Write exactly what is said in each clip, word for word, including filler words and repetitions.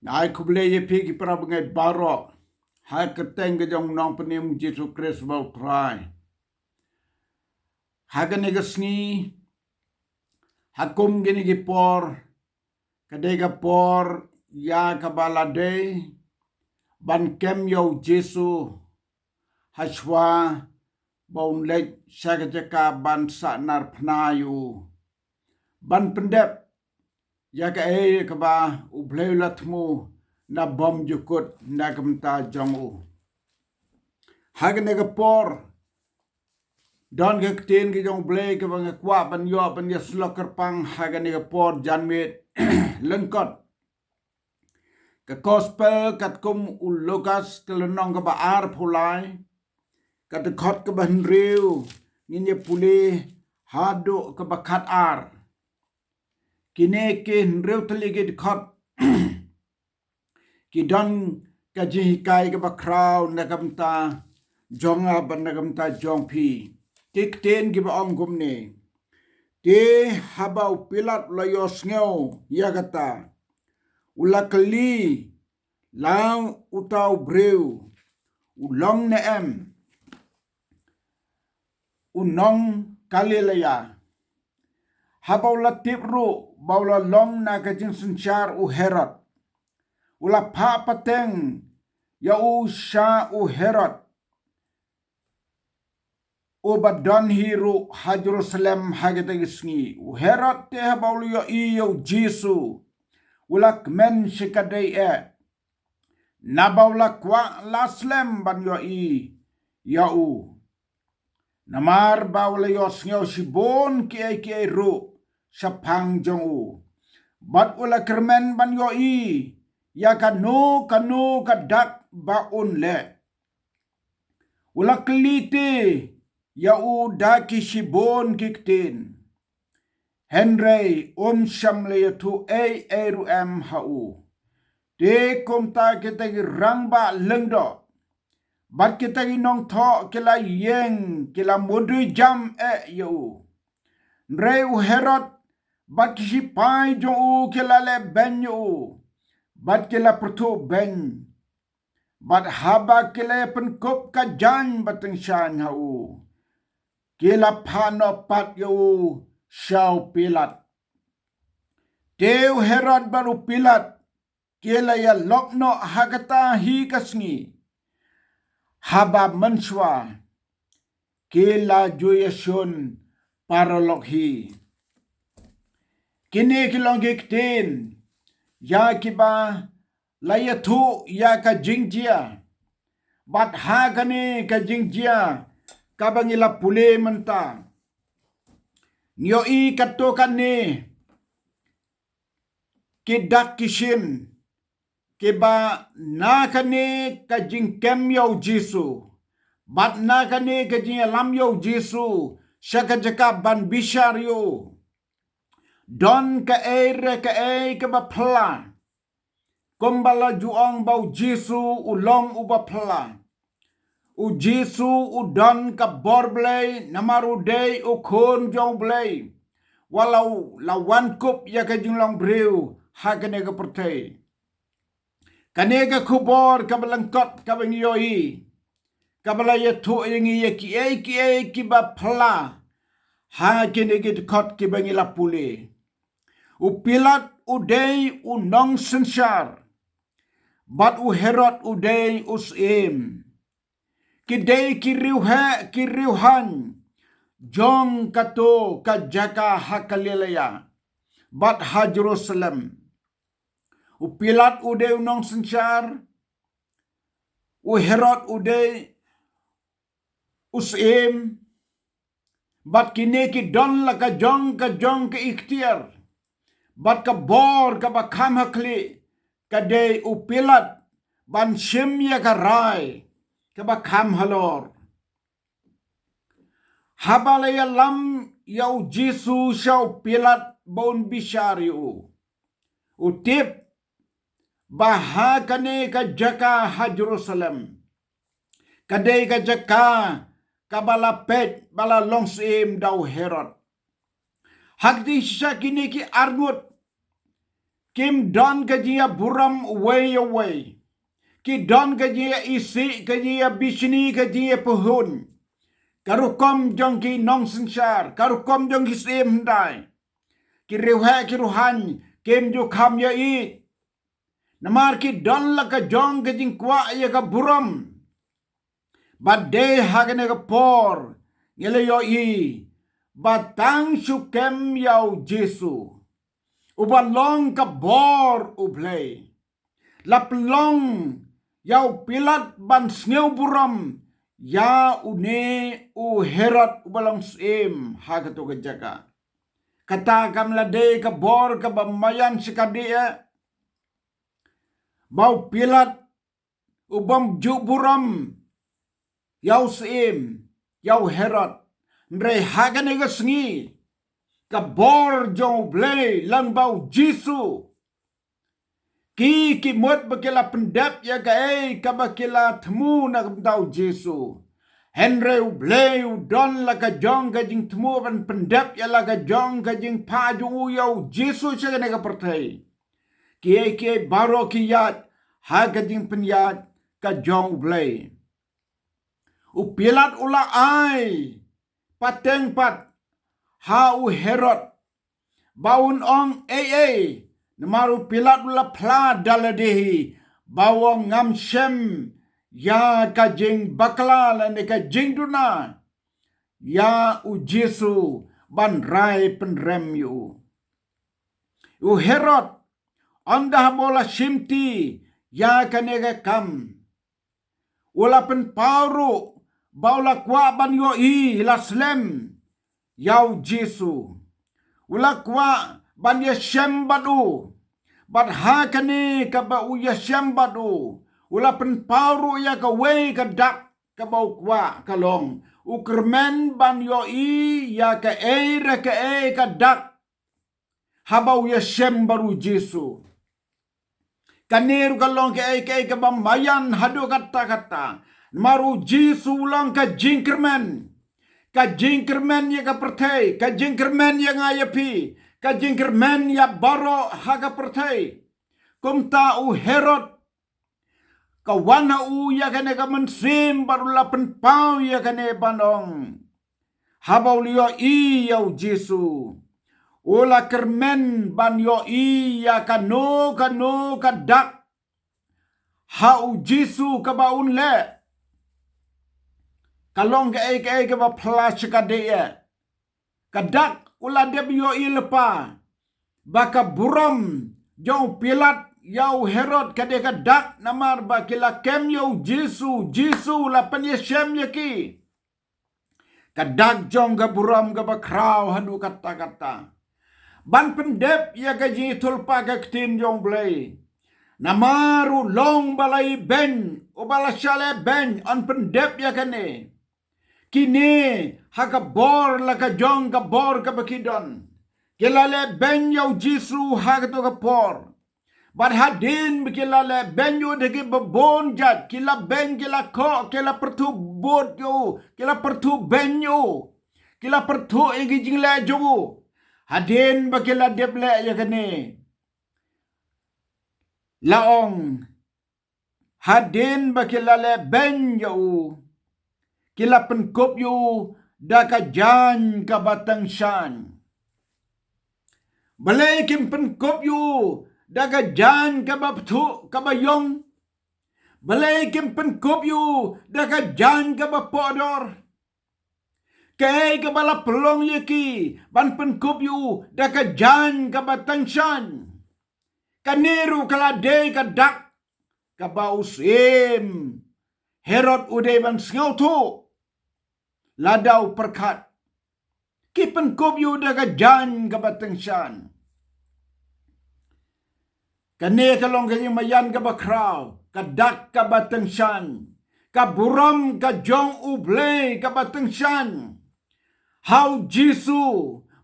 Ai khublei ïa phi ki para bangeit baroh ha ka kyrteng ka jong u Nongpynim Jisu Khrist ba u Trai. Ha kane ka sngi, ha kum kine ki por, ka dei ka por ïa kaba la dei ban kem ïa u Jisu hashwa ba un leit sha ka jaka ban sahnarphna ïa u, ban pyndep ïa kaei kaba U Blei u la thmu na bymjukut na ka bynta jong u. Ha kane ka por, don ka ktien ka jong U Blei kaba nga kwah ban ïoh ban ïasyllok kyrpang ha kane ka por janmiet lyngkot. Ka Gospel katkum u Lukas, ka lynnong kaba arphew lai, ka dkhot kaba hynriew, ngin ïa pule haduh kaba khatar. Kine ki hynriew tylli ki dkhot ki don ka jinghikai kaba khraw na ka bynta jong nga bad na ka bynta jong phi. Ki ktien kiba ong kumne: Te haba u Pilat u la ïohsngew ïa kata, u la kylli, la uta u briew u long ne em u nong Galilea? Haba u la tip ruh ba u la long na ka jingsynshar u Herod, u la phah pateng ïa u sha u Herod, uba don hi ruh ha Jerusalem ha kata ka sngi. U Herod te haba u la ïohi ïa u Jisu, u la kmen shikatdei eh, naba u la kwah la slem ban ïohi ïa u, namar ba u la ïohsngew shibun kiei kiei ruh shaphang jong u, bad u la kyrmen ban ïohi ïa kano kano ka dak ba un leh. U la kylli te ïa u da ki shibun ki ktien, hynrei um shym la ïathuh ei ei ruh em ha u. Te kumta kita ki rangbah lyngdoh bad kita ki nongthoh ki la ïeng, ki la mudui jam eh ïa u. Hynrei u Herod bad ki shipai jong u ki la leh beiñ ïa u bad ki la pyrthuh beiñ. Bad haba ki la ïa pynkup ka jaiñ ba tyngshaiñ ha u, ki la phah noh pat ïa u sha u Pilat. Te u Herod bad u Pilat ki la ïalok noh ha kata hi ka sngi. Haba mynshuwa ki la ju ïashun paralok hi. Kine ki long ki ktien ïa kiba la ïathuh ïa ka jingjia. Bad ha kane ka jingjia kaba ngi la pule mynta, ngi ïohi katto katne ki dak ki shin kiba na kane ka jingkem ïa u Jisu bad na kane ka jingïalam ïa u Jisu sha ka jaka ban bishar ïa u, don kaei re kaei kaba phylla. Kumba la ju ong ba u Jisu u long uba phylla. U Jisu u don ka bor Blei namar u dei u Khun jong u Blei, wat la u la wan kup ïa ka jinglong briew ha kane ka pyrthei. Kane ka khubor kaba lyngkot kaba ngi ïohi, kaba la ïathuh ïa ngi ïa kiei kiei kiba phylla ha kine ki dkhot kiba ngi la pule. U Pilat u dei u nongsynshar, bad u Herod u dei u syiem. Ki dei ki riewheh ki riewhaiñ jong kato ka jaka ha Galilea bad ha Jerusalem. U Pilat u dei u nongsynshar, u Herod u dei u syiem, bad kine ki don la ka jong ka jong ka iktiar bad ka bor kaba kham ha khlieh, ka dei u Pilat ban shim ïa ka rai kaba kham halor. Haba la ïalam ïa u Jisu sha u Pilat ba un bishar ïa u, u tip ba ha kane ka jaka ha Jerusalem ka dei ka jaka kaba la peit ba la long syiem da u Herod. Ha kti shisha kine ki arngut Kim don ka jingïaburom uwei ïa uwei. Ki don ka jingïaisih, ka jingïabishni, ka jingïapyrshun. Ka rukom jong ki nongsynshar, ka rukom jong ki syiem hyndai. Ki riewheh ki riewhaiñ, kim ju kham ïa i. Namar ki don la ka jong ka jingkwah ïa ka burom. Bad dei ha kane ka por, ngi la ïohi, ba tang shu kem ïa u Jisu, uba long ka bor u Blei, la pynlong ïa u Pilat ban sngew burom ïa une u Herod uba long syiem ha kato ka jaka. Kata kam la dei ka bor kaba maïan shikatdei eh, ba u Pilat u bym ju burom ïa u syiem, ïa u Herod. Hynrei ha kane ka sngi, ka bor jong u Blei lyngba u Jisu, ki, ki mut ba ki la pyndep ïa kaei kaba ki la thmu na ka bynta u Jisu. Hynrei u Blei u don la ka jong ka jingthmu ban pyndep ïa la ka jong ka jingphah jong u ïa u Jisu sha kane ka pyrthei. Kiei kiei baroh ki ïaid ha ka jingpynïaid ka jong u Blei. U Pilat u la ai pateng pat ha u Herod ba un ong ei ei, namar u Pilat u la phla da lade hi ba u ong ngam shem ïa ka jingbakla lane ka jingduna ïa u Jisu ban rai pynrem ïa u. U Herod, ynda haba u la shimti ïa kane ka kam, u la pynpaw ruh ba u la kwah ban ïohi la slem ïa u Jisu. U la kwah ban ïashem bad u. Bad ha kane kaba u ïashem bad u, u la pynpaw ruh ïa kawei ka dak kaba u kwah, ka long u kyrmen ban ïohi ïa kaei re kaei ka dak haba u ïashem bad u Jisu. Kane ruh ka long kaei kaei kaba maïan haduh katta katta. Namar u Jisu u long ka jingkyrmen. Ka jingkyrmen ïa ka pyrthei, ka jingkyrmen ïa nga ïa phi, ka jingkyrmen ïa baroh ha ka pyrthei. Kumta u Herod, ka wan ha u ïa kane ka mynsiem bad u la pynpaw ïa kane ban ong, haba u la ïohi ïa u Jisu, u la kyrmen ban ïohi ïa kano kano ka dak ha u Jisu kaba un leh. Ka long kaei kaei kaba phylla shikatdei eh. Ka dak u la dep ïohi lypa ba ka burom jong u Pilat ïa u Herod ka dei ka dak namar ba ki la kem ïa u Jisu, Jisu u la pynïashem ïa ki. Ka dak jong ka burom kaba khraw haduh katta katta ban pyndep ïa ka jingïathuhlypa ka ktien jong u Blei. Namar u long ba la ibeiñ, uba la shah leh beiñ, yn pyndep ïa kane. Kine ha ka bor la ka jong ka bor kaba ki don, ki la leh beiñ ïa u Jisu ha kato ka por. Bad hadien ba ki la leh beiñ ïa u da kiba bun jait, ki la beiñ, ki la khoh, ki la pyrthuh bud ïa u, ki la pyrthuh beiñ ïa u, ki la pyrthuh ïa ki jingleh jong u. Hadien ba ki la dep leh ïa kane, la ong, hadien ba ki la leh beiñ ïa u, ki la pynkup ïa u da ka jaiñ kaba tyngshaiñ. Balei kim pynkup ïa u da ka jaiñ kaba bthuh, kaba ïong? Balei kim pynkup ïa u da ka jaiñ kaba pohdor? Kaei kaba la pynlong ïa ki ban pynkup ïa u da ka jaiñ kaba tyngshaiñ? Kane ruh ka la dei ka dak kaba u syiem Herod u dei ban sngewthuh lada u pyrkhat. Ki pynkup ïa u da ka jaiñ kaba tyngshaiñ. Kane ka long ka jingmaïan kaba khraw, ka dak kaba tyngshaiñ, ka burom ka jong u Blei kaba tyngshaiñ. Ha u Jisu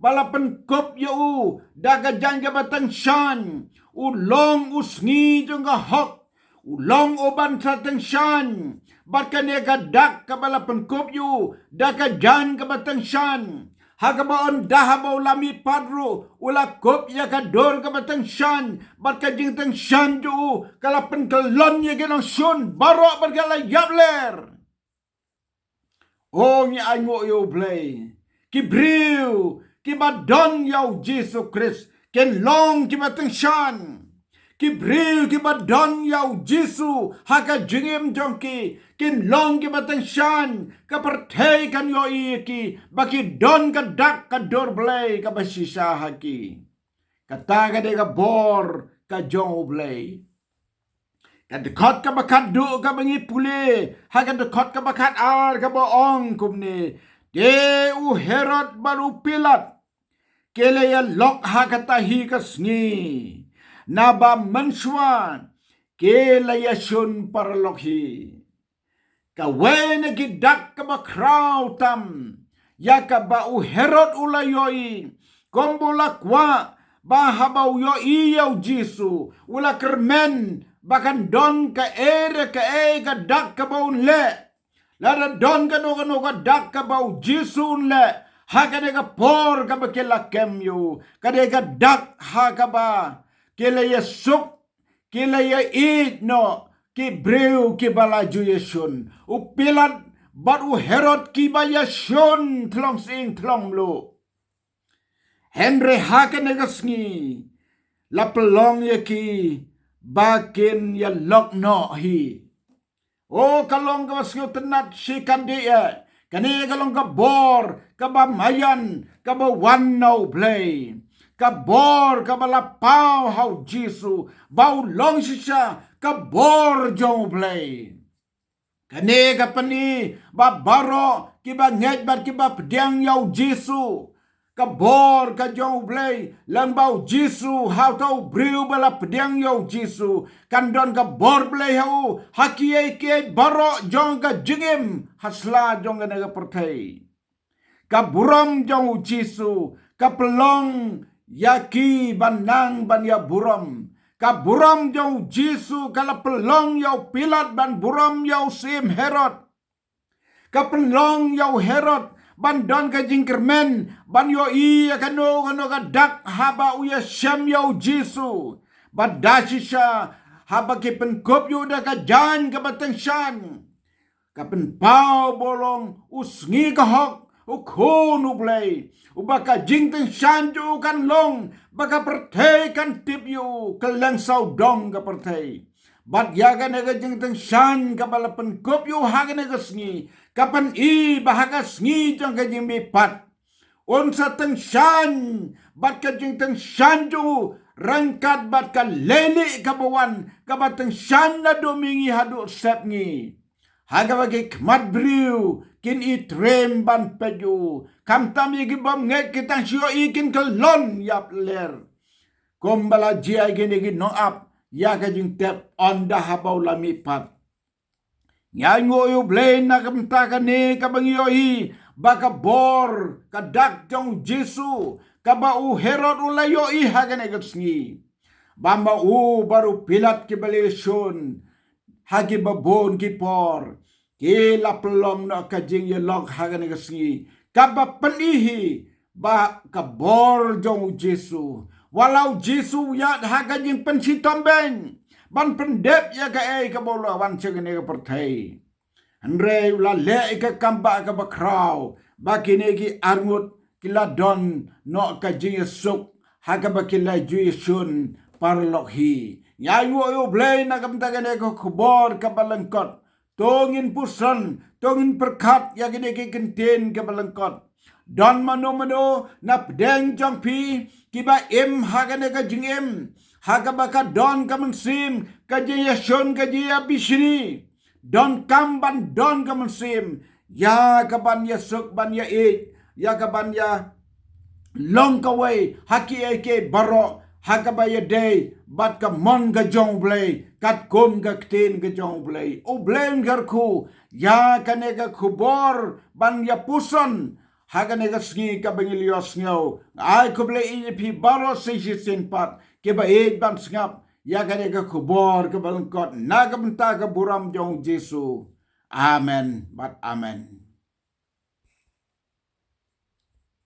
ba la pynkup ïa u da ka jaiñ kaba tyngshaiñ, u long u sngi jong ka hok, u long u ban sa tyngshaiñ, bad kane ka dak kaba la pynkup ïa u da ka jaiñ kaba tyngshaiñ, Ha kaba ynda haba u la mihpat ruh u la kup ïa ka dur kaba tyngshaiñ, bad ka jingtyngshaiñ jong u ka la pynkyllon ïa ki nongshun baroh bad ka la ïapler. O ngi ainguh ïa u Blei. Ki briew kiba don ïa u Jisu Khrist kin long kiba tyngshaiñ. Ki briew kiba don ïa u Jisu ha ka jingim jong ki kin long kiba tyngshaiñ. Ka pyrthei kan ïohi ïa ki ba ki don ka dak ka dur Blei kaba shisha ha ki. Kata ka dei ka bor ka jong u Blei. Ka dkhot kaba khatduh kaba ngi pule ha ka dkhot kaba khatar kaba ong kumne: Te u Herod bad u Pilat ki la ïalok ha kata hi ka sngi, naba mynshuwa ki la ïashun paralok hi. Kawei na ki dak kaba khraw tam ïa kaba u Herod u la ïohi, kumba u la kwah ba haba u ïohi ïa u Jisu u la kyrmen ba kan don kaei re kaei ka dak kaba un leh. Lada don kano kano ka dak kaba u Jisu un leh ha kane ka por kaba ki la kem ïa u, ka dei ka dak ha kaba ki la ïasuk, ki la ïaieit noh ki briew kiba la ju ïashun. U Pilat bad u Herod kiba ïashun thlong sying thlong mluh. Hynrei ha kane ka sngi la pynlong ïa ki ba kin ïalok noh hi. O, ka long kaba sngewtynnat shi kyndit eh. Kane ka long ka bor kaba maïan kaba wan na u Blei. Ka bor kaba la paw ha u Jisu ba u long shisha ka bor jong u Blei. Kane ka pyni ba baroh kiba ngeit bad kiba pdiang ïa u Jisu, ka bor ka jong u Blei lyngba u Jisu ha uta u briew ba la pdiang ïa u Jisu, kan don ka bor Blei ha u ha kiei kiei baroh jong ka jingim ha sla jong kane ka pyrthei. Ka burom jong u Jisu ka pynlong ïa ki ban nang ban ïa burom. Ka burom jong u Jisu ka la pynlong ïa u Pilat ban burom ïa u Syiem Herod. Ka pynlong ïa u Herod ban don ka jingkyrmen ban ïohi ïa kano kano ka dak haba u ïashem ïa u Jisu. Bad da shisha haba ki pynkup ïa u da ka jaiñ kaba tyngshaiñ. Ka pynpaw ba u long u sngi ka hok, u Khun u Blei, uba ka jingtyngshaiñ jong u kan long ba ka pyrthei kan tip ïa u kylleng sawdong ka pyrthei. Bad ïa kane ka jingtyngshaiñ kaba la pynkup ïa u ha kane ka sngi ka pyni ba ha ka sngi jong ka jingmihpat, un sa tyngshaiñ bad ka jingtyngshaiñ jong u ryngkat bad ka leilieh kaba wan kaba tyngshaiñ naduh mihngi haduh sepngi. Ha kaba ki khmat briew kin itriem ban peit ïa u, khamtam ïa ki bym ngeit, ki tang shu ïohi kin kyllon ïapler. Kumba la jia ïa kine ki nongap ïa ka jingtep ynda haba u la mihpat. Ngi ainguh ïa u Blei na ka bynta kane kaba ngi ïohi ba ka bor ka dak jong u Jisu kaba u Herod u la ïohi ha kane ka sngi, ba ma u bad u Pilat kiba la ïashun ha kiba bun ki por ki la pynlong noh ka jingïalok ha kane ka sngi, kaba pyni hi ba ka bor jong u Jisu. Wat la u Jisu u ïaid ha ka jingpynshitom beiñ ban pyndep ïa kaei kaba u la wan sha kane ka pyrthei, hynrei u la leh ïa ka kam ba kaba khraw ba kine ki arngut ki la don noh ka jingïasuk ha kaba ki la ju ïashun paralok hi. Ngi ainguh ïa u Blei na ka bynta kane ka khubor kaba lyngkot. To ngin puson, to ngin pyrkhat ïa kine ki kyntien kiba lyngkot. Don mano mano na pdeng jong phi kiba im ha kane ka jingim ha kaba ka don ka mynsiem ka jingïashun, ka jingïabishni. Donkam ban don ka mynsiem ïa ka ban ïasuk, ban ïaieit, ïa ka ban ïa long kawei ha kiei kiei baroh ha kaba ïadei bad ka mon ka jong u Blei, katkum ka ktien ka jong u Blei. U Blei un kyrkhu ïa kane ka khubor ban ïa puson ha kane ka sngi kaba ngi la ïohsngew. Ai khublei ïa phi baroh sa shisien pat kiba ïeit ban sngap ïa kane ka khubor kaba lyngkot na ka bynta ka burom jong u Jisu. Amen bad amen.